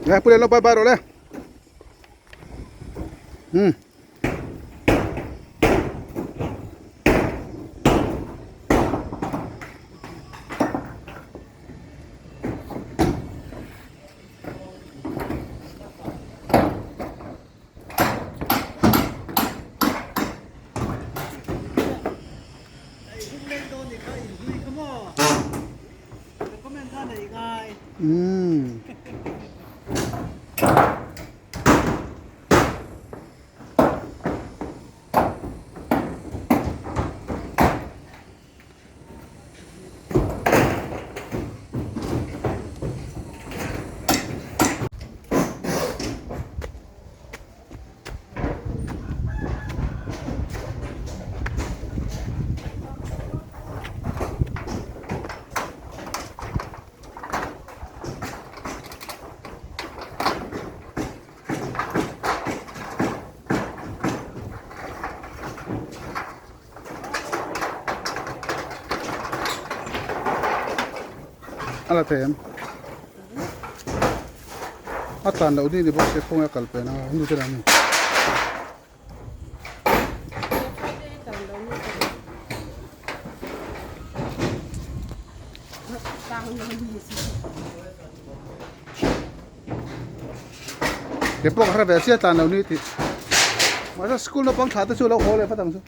Le pu lo bye bye rawh le. Hmm. Umm. A la thei em? A tlan loh ni ni bawk se khawnge a kal pen a nu te lam ni. Ke pawh ka hre ve chiah tlan loh ni tih. Mahse school naupang thla te chu a lo haw leh vat ang chu.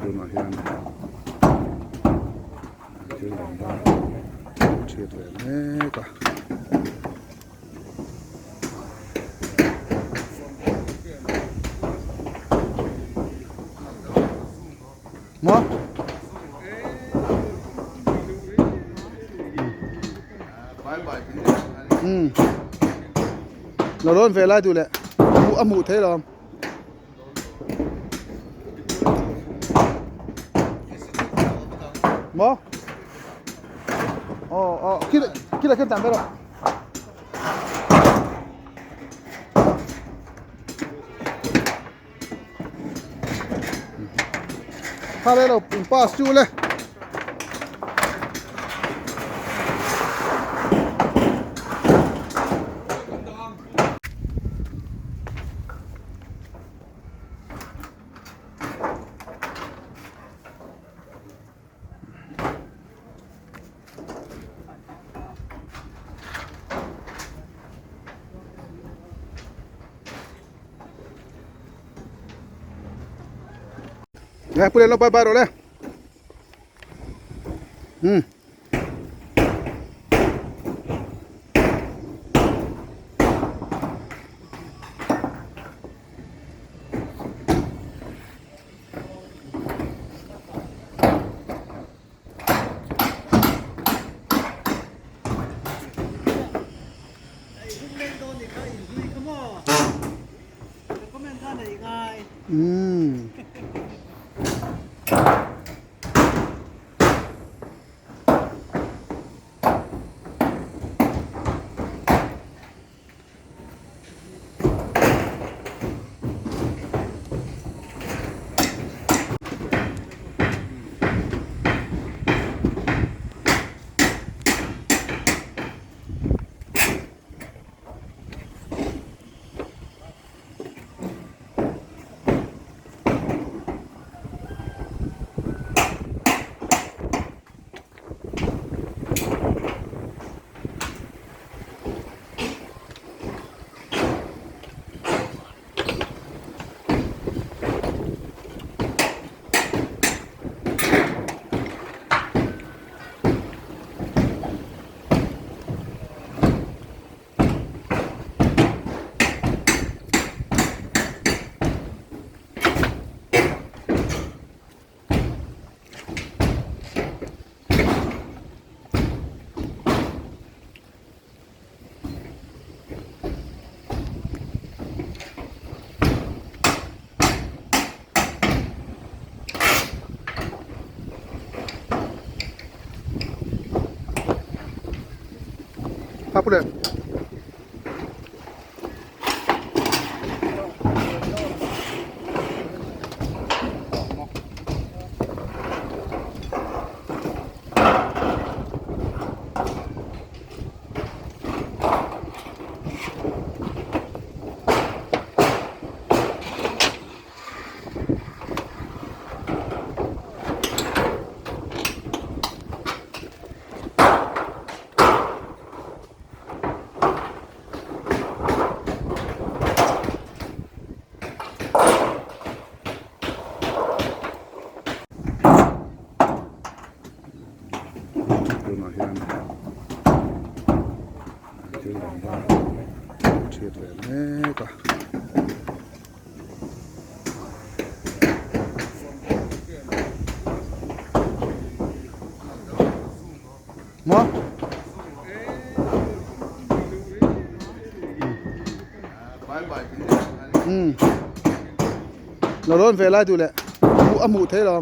Tunah hian thil dang dang an thiat ve mek a. Maw? Umm. Lo rawn ve lai duh leh a hmuh theih lo. Maw? Aw aw khi khi là khen tạm đây rồi. Kha đây lo in pass chu le. Nè, pui lên bye bye rồi đấy. Ừ. Umm. Ha pu le. Tunah hian thil dang dang chhiat ve mek a. Maw? Umm. Lo lawn ve lai duh leh a hmuh theih lo.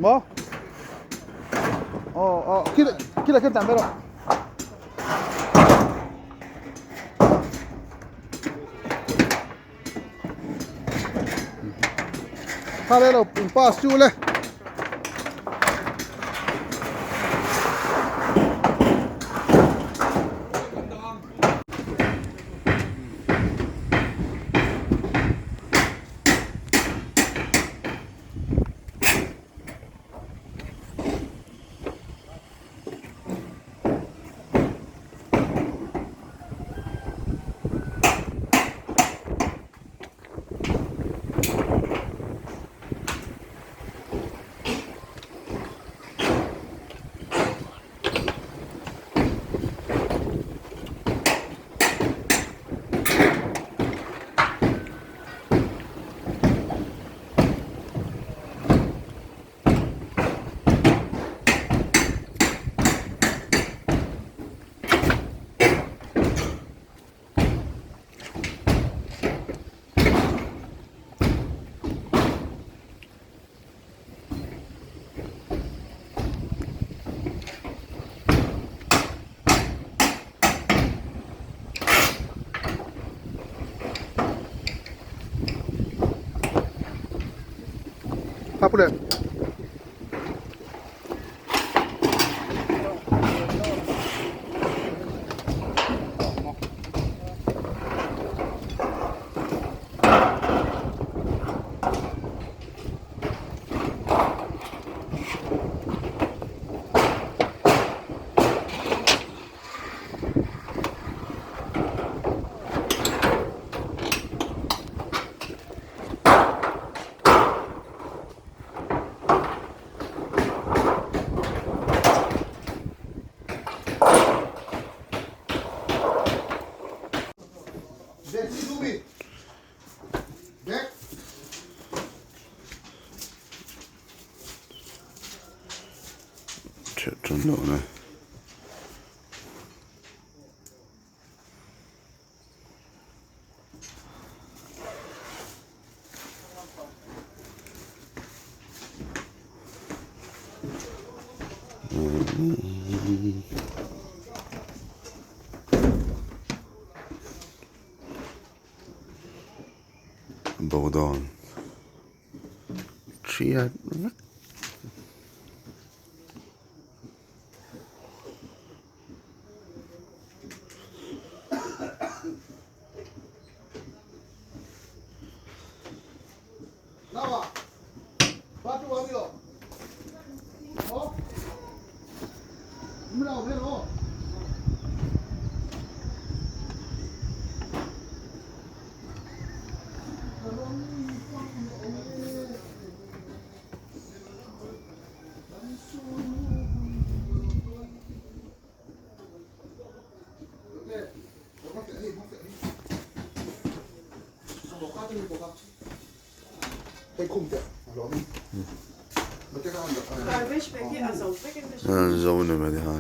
Maw? Aw aw khi khilai khian tlan ve rawh. Kha le lo in pass chu le. Chhiat tan lohna. Bo dawn thiat vek. Zo ni mai ha.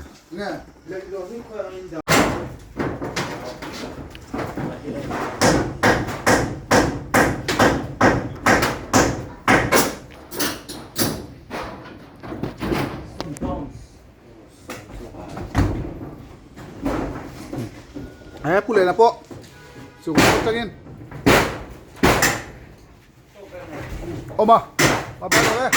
He pu lehna pawh chung atangin awm a a bye bye e.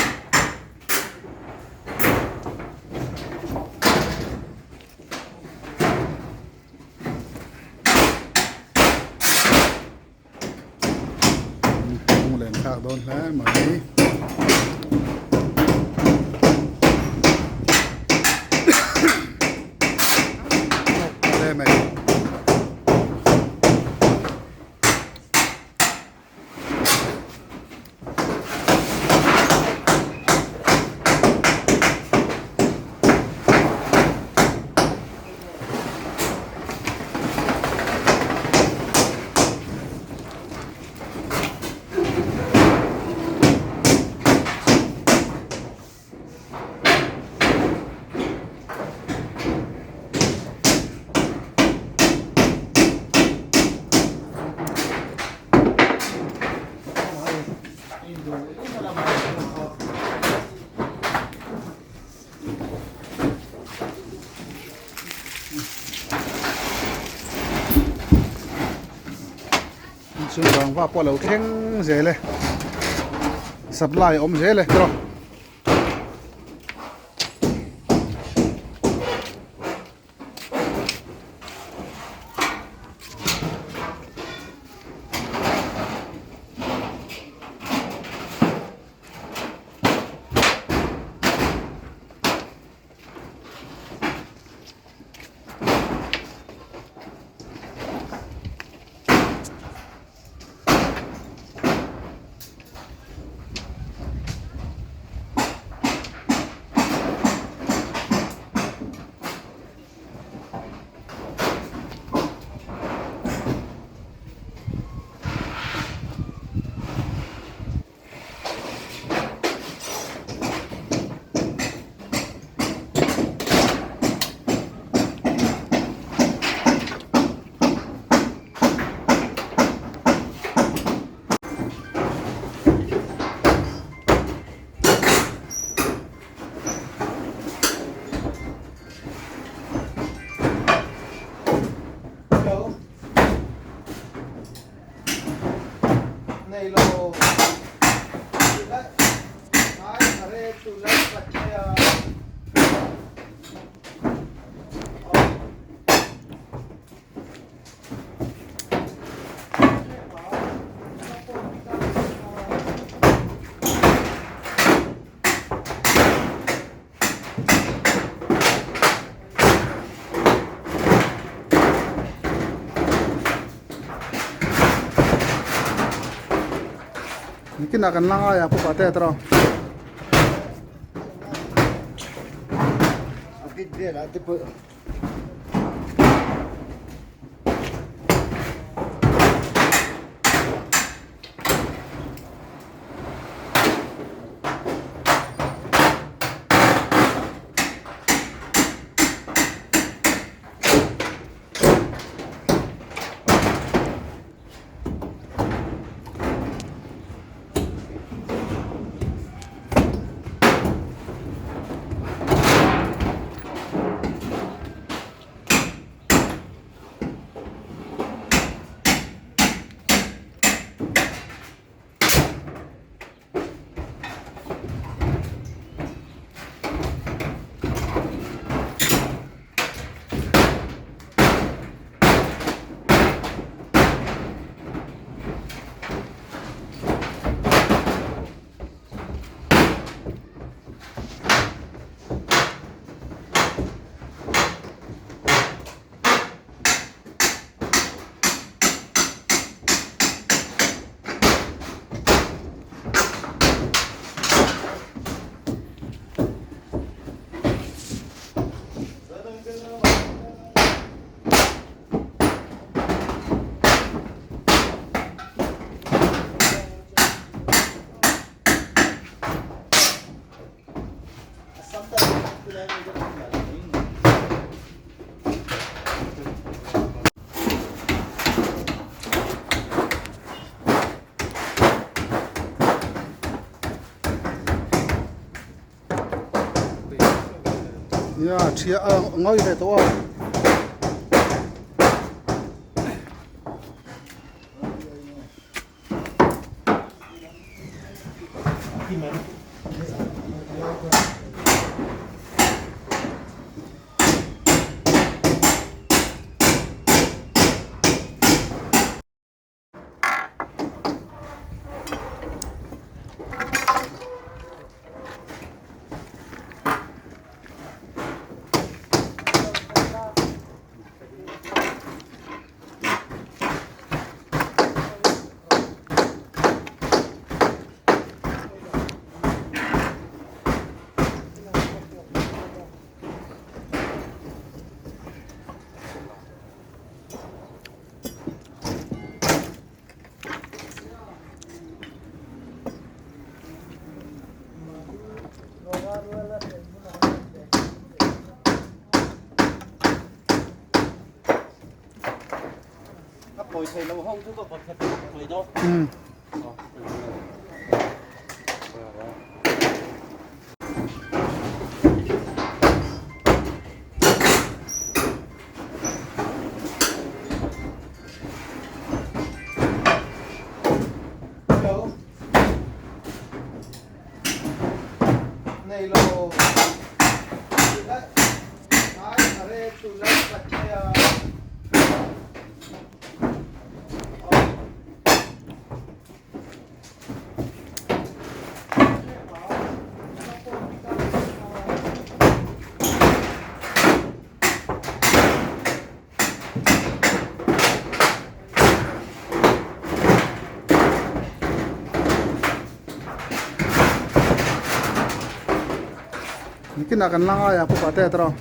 Lunglen thlak dawn hle mai. Hle mai. Inchhung rangva pawh a lo thleng zel e supply a awm zel e tiraw. Nikinah kan la ngai a pu pate tawh. Nia ṭhia a ngawi ve tawh a. Nikinah kan la ngai a pu pate a tawrh.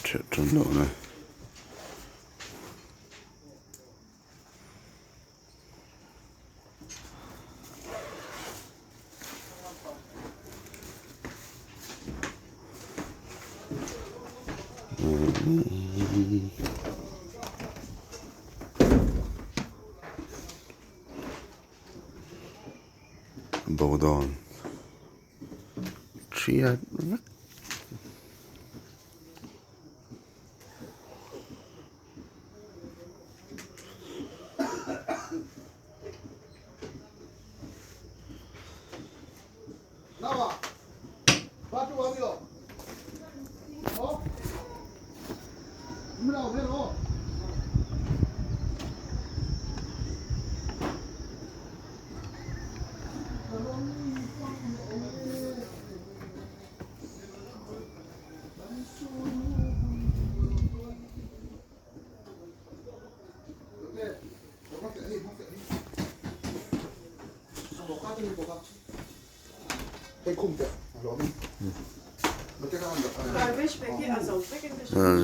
Chhiat tan dawn e. Bo dawn thiat vek.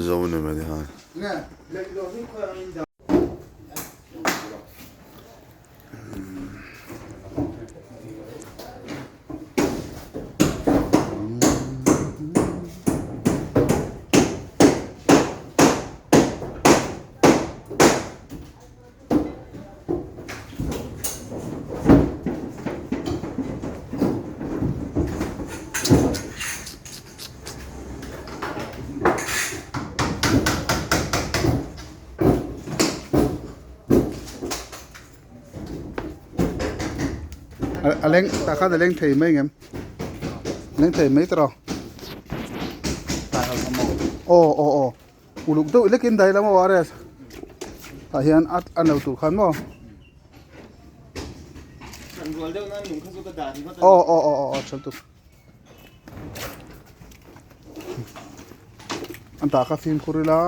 Zo ni mai khan. A leng tah khan a leng thei mai ngem leng thei mai tawh aw aw aw uluk deuh lekin dai la maw rs tah hian a a no tur khan maw aw aw aw aw chhal tuk An tah kha fimkhur ila.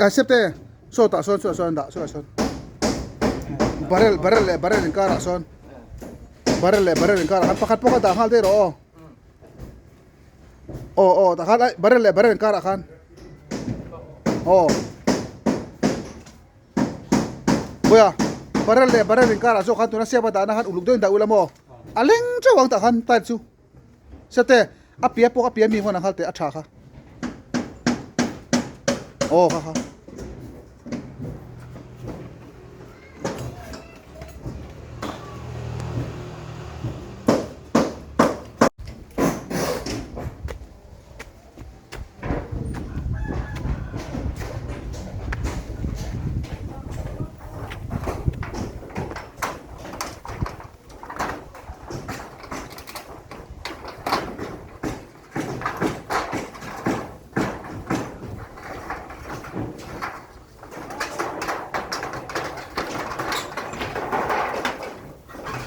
A sep te saw tah sawn saw sawn dah saw sawn barrel barrel leh barrel inkarah sawn barrel leh barrel inkarah khan pakhat pawh kha dah nghal daih rawh aw. Aw aw tah khan ai barrel leh barrel inkar ah khan aw Puia barrel leh barrel inkar ah zawk khan tuna siam a dahna khan uluk deuhin dah ula maw a leng teuh ang tah khan type chu sete a pia pawh a pia mi huan ang nghal teh a tha kha aw kha kha.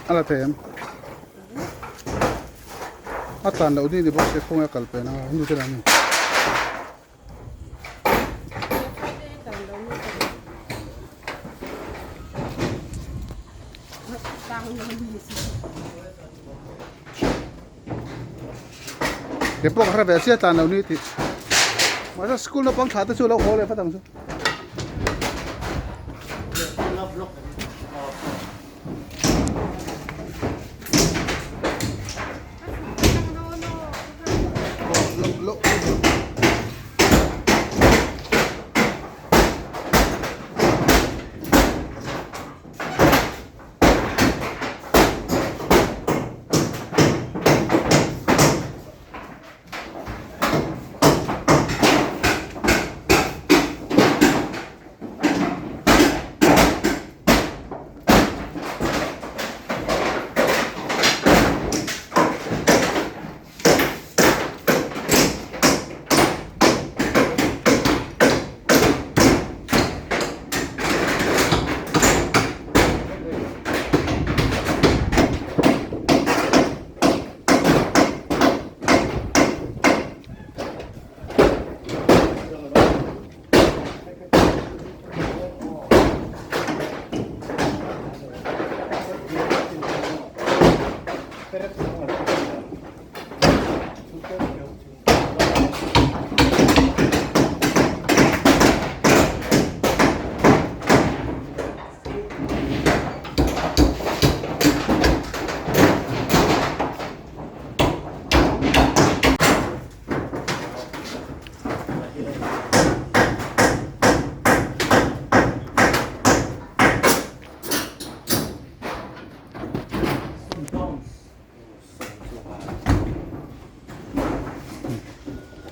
A la thei em? A tlan loh ni ni bawk se khawnge a kal pen a nu te lah ni. Ke pawh ka hre ve chiah tlan lo ni tih mahse school naupang thla te chu a lo haw leh vat ang chu.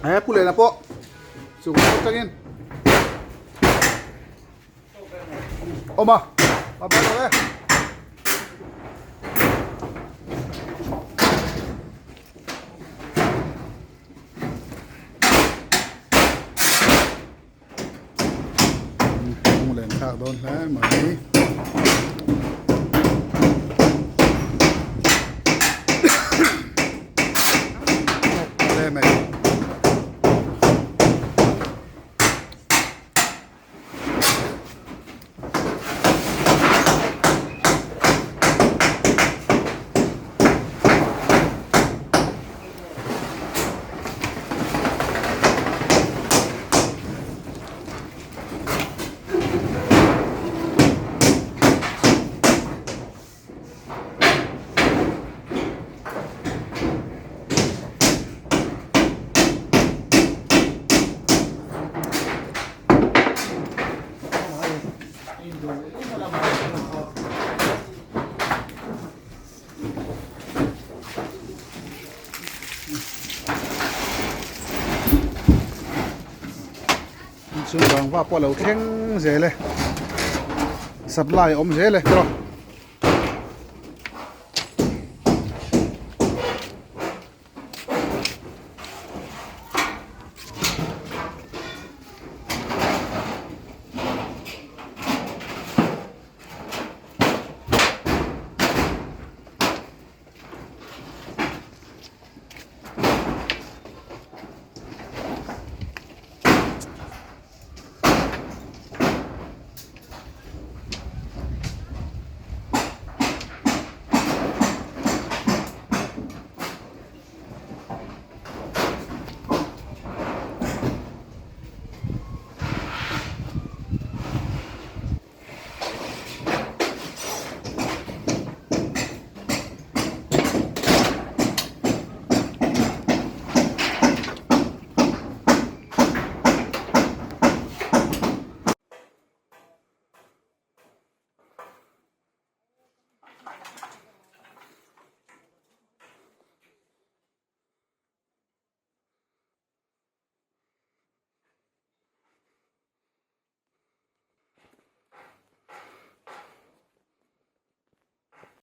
He pu lehna pawh chung atangin awm a a ban lo e. Lunglen thlak dawn hle mai. Hle mai. Chung rangva pawh a lo thleng zel e. Supply a awm zel e tiraw.